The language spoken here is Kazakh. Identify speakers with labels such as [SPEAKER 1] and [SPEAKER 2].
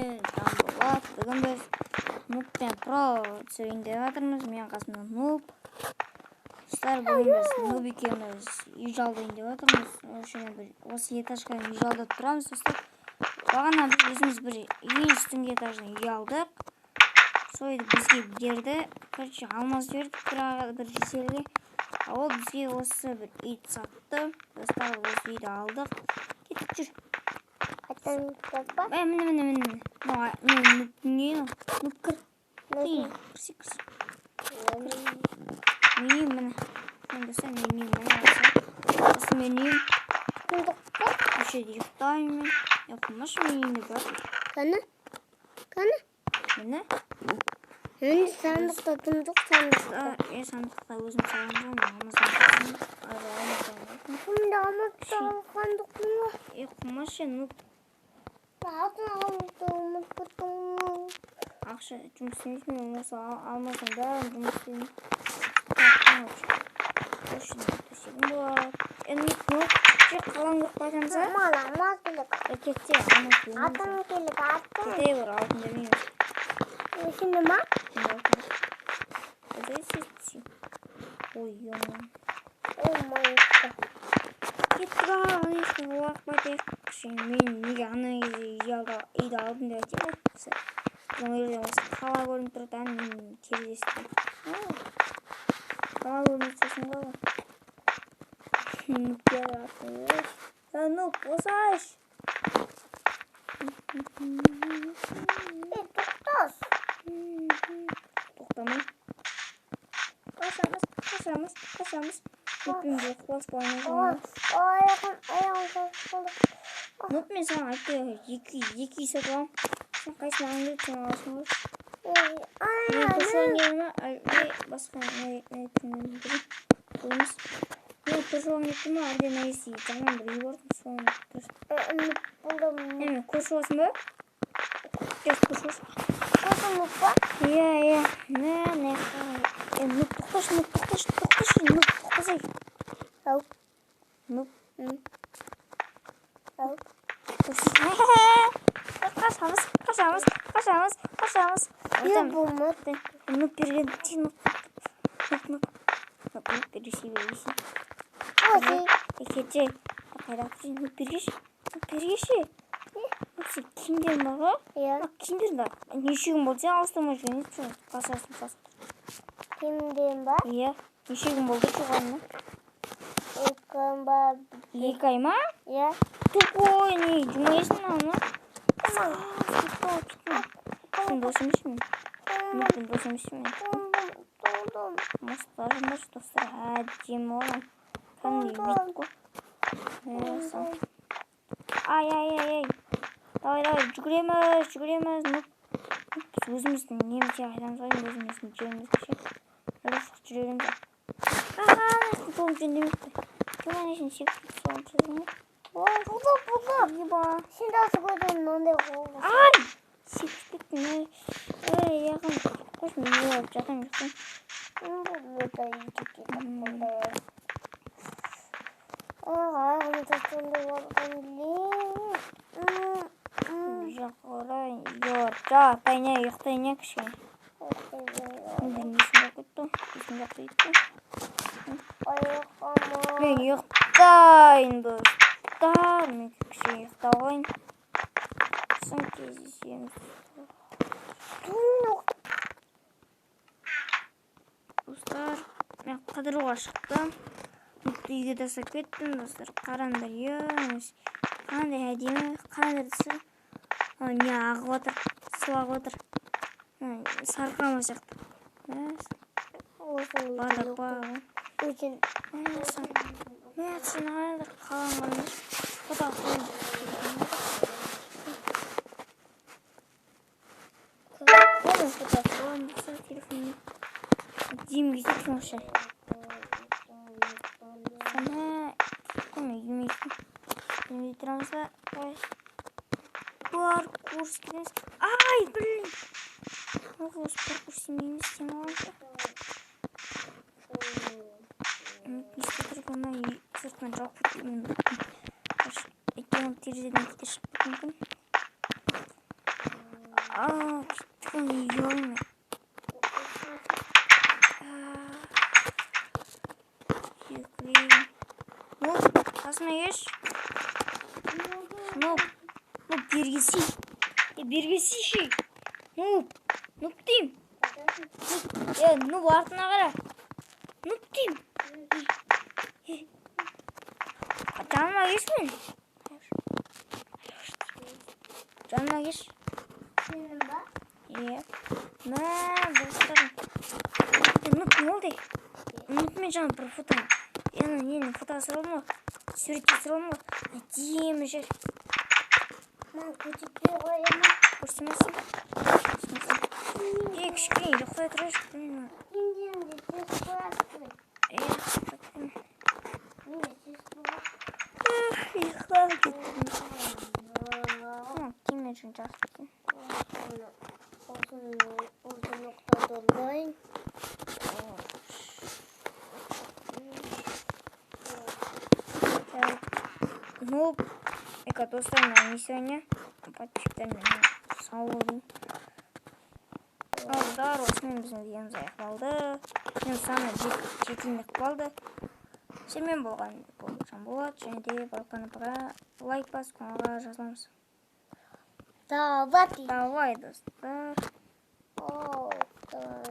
[SPEAKER 1] Мен Жанболат. Бүгін біз Нуб пен Про түсірейін деп жатырмыз. Мен қасымда Нуб. Достар, бүгін біз Нуб екеуміз үй жалдайын деп жатырмыз. Осы бір осы этажға үй жалдап тұрамыз, достар. Бағана біз өзіміз бір ең үстіңгі этаждан үй алдық. Сол үйді бізге берді. Короче, алмаз бердік бір жеселге. Ол бізге осы бір үйді сатты. Достар, осы үйді алдық. Кеттік, жүр.
[SPEAKER 2] Қайтадан па?
[SPEAKER 1] Міне, міне, міне. Ну, не, ну, кір. Кірсе, кірсе. Менің үйім міне. Мен, достар, менің үйім міне осы. Осы менің үйім.
[SPEAKER 2] Сундукта.
[SPEAKER 1] Осы жерде ұйықтаймын мен. Ұйықтамашы, менің үйімде бар.
[SPEAKER 2] Қане? Қане?
[SPEAKER 1] Міне.
[SPEAKER 2] Енді сандықта тұндық сандықта.
[SPEAKER 1] Е, сандықта өзім салған жоқпын. Алмаздан алмаздан.
[SPEAKER 2] Кімді алмапты алғандықпын ғой.
[SPEAKER 1] Е, қумашы, ну.
[SPEAKER 2] Алтын алмапты ұмытып кеттім ғой.
[SPEAKER 1] Ақша жұмыс істемейсің, мен осы алмаздың бәрін жұмыс істеймін. Осы төсегім болады. Е, ну, же қаланы көріп қайтамыз, а?
[SPEAKER 2] Маған алмаз керек.
[SPEAKER 1] Е, кетсе, алмаз бермейміз.
[SPEAKER 2] Алтын керек, алтын.
[SPEAKER 1] Кете бер, алтын бермейміз.
[SPEAKER 2] Сенде ма?
[SPEAKER 1] Ой, ё-моё.
[SPEAKER 2] О май гад.
[SPEAKER 1] Кеттік, ана жаққа қайтайық. Мен неге ана кезде үйді алдым деп айтайын ғой. Ол жерде осы қала көрініп тұрады, ана менің терезесі. Қала көрініп тұрсын ғой. Ну, босайшы.
[SPEAKER 2] Е, тоқтас.
[SPEAKER 1] Тоқтамай. Қашамыз, қашамыз, қашамыз. Нуппен бір қуасып ойнап.
[SPEAKER 2] Аяғым, аяғым қалды.
[SPEAKER 1] Нуп, мен саған айттым, екі үй сатып аламын. Сен қайсысын алғың келеді, сен аласың ғой. Мен көрші келді ма, әлде басқа не емес. Мен көрші алғың келіп тұр ма, әлде мына жаман бір үй бар, соны дұрыс.
[SPEAKER 2] Бұлдым.
[SPEAKER 1] Неме, көрші боласың ба? Жас көрші боласың.
[SPEAKER 2] Көрші па?
[SPEAKER 1] Иә, иә. Мә, мына жақта. Е, Нуп, тоқташы, Нуп, тоқташы, тоқташы, Нуп, тоқтасай.
[SPEAKER 2] Ау.
[SPEAKER 1] Нуп.
[SPEAKER 2] Ау.
[SPEAKER 1] Қашамыз, қашамыз, қашамыз, қашамыз.
[SPEAKER 2] Не болмады?
[SPEAKER 1] Нуп берген, сен Нуп. Нуп, Нуп. Нуп, Нуп, береші, береші.
[SPEAKER 2] Осы.
[SPEAKER 1] Е, кетсе. Қайда тұрсың? Нуп, бергеші. Нуп, бергеші. Нуп, сен киімдерің бар ғой?
[SPEAKER 2] Иә.
[SPEAKER 1] Киімдерің бар. Неше күн болды сен ауыстырмай жүрген? Не үшін басасың, басып?
[SPEAKER 2] Киімдерім бар?
[SPEAKER 1] Иә. Неше күн болды жуғанына?
[SPEAKER 2] 2 күн ба?
[SPEAKER 1] 2 ай ма?
[SPEAKER 2] Иә.
[SPEAKER 1] Тупой, не жумайсың аны? Сен дос емеспін мен. Нуппен дос емеспін мен.
[SPEAKER 2] Тоңдым.
[SPEAKER 1] Мостар, достар, әдемі болған. Кәдімгідей вид қой. Ай, ай, ай, ай. Давай, давай, жүгіреміз, жүгіреміз. Нуп, біз өзіміздің немізге қайтамыз ғой, өзіміздің жерімізге ше. Ұрысық жүре береміз. Аха, жолым жөндемепті. Кім ана ішін секіріп соғып жүрген ғой?
[SPEAKER 2] Ой, бұлдым, бұлдым.
[SPEAKER 1] Еба.
[SPEAKER 2] Сен де осы көрдің, мынандай қол.
[SPEAKER 1] Ай! Секіріп кеттім. Ей, яғын, қойшы, мен үй алып жатамын, ұйықтаймын.
[SPEAKER 2] Бұлда үйге кетіп қалды. Аяғым тастанды болған білем.
[SPEAKER 1] Жаққа қарай, жатайын, ұйықтайын, кішкене. Менің есім жоқ кетті. Есім жоқ кетті. Мен ұйықтайын, достар. Мен кішкене ұйықтап алайын. Сосын кездесеміз. Достар, мен қыдыруға шықтым. Нупты үйге тастап кеттім, достар. Қараңдар, қандай әдемі, қараңдар десе. Не ағып отыр, су ағып отыр. Сарқырама сияқты. Бардак бар. Мә, сен қараңдар, қаланы қараңдар. Фото қойын. Фото қойын, достар, телефонмен. Әдемі кетеді вообще. Сана, қоймай, үймейсің. Үймей тұрамыз ба? Ой. Паркур істейміз. Ай, блин. Осы паркур істемейміз, істемей қаламыз. Не істеп тұр екен, мына үй сыртынан жауып кетуі мүмкін. Өйткені терезеден кете шығып кетуі мүмкін. А, кеттік, ё. Секірейін. Ну, қасыма келші. Ну, ну, бері келсей. Е, бері келсейші. Ну, ну деймін. Е, ну, артына қара. Ну деймін. Е, жаныма келші мен. Жаныма келші.
[SPEAKER 2] Сенің ба?
[SPEAKER 1] Иә. Мә, достарым. Е, ну, не болды? Ну, мен жаңа бір фото. Ана нені фото түсіріп алдым ғой. Суретке түсіріп алдым ғой. Әдемі жер.
[SPEAKER 2] Мен көрсетпей қоямын.
[SPEAKER 1] Көрсетмесін. Көрсетмесін. Е, кішкене ұйықтай тұрайыншы. Блин.
[SPEAKER 2] Киімдеріңді тез қоясың.
[SPEAKER 1] Е, ұйықтап
[SPEAKER 2] Мен тез қоямын.
[SPEAKER 1] Ұйықтап кеттім. Ну, киіммен үшін жақсы екен.
[SPEAKER 2] Осы ноқтада орындайын.
[SPEAKER 1] Так. Ну, эка, достар, мен сегодня подписчиктермен сау болың. Алдар, осымен біздің видеомыз аяқталды. Мен саны жетейін деп қалды. Сенімен болған бұл Жанболат, және де Балқан апаға лайк басып, каналға жазыламыз.
[SPEAKER 2] Давай.
[SPEAKER 1] Давай, достар.
[SPEAKER 2] О, давай.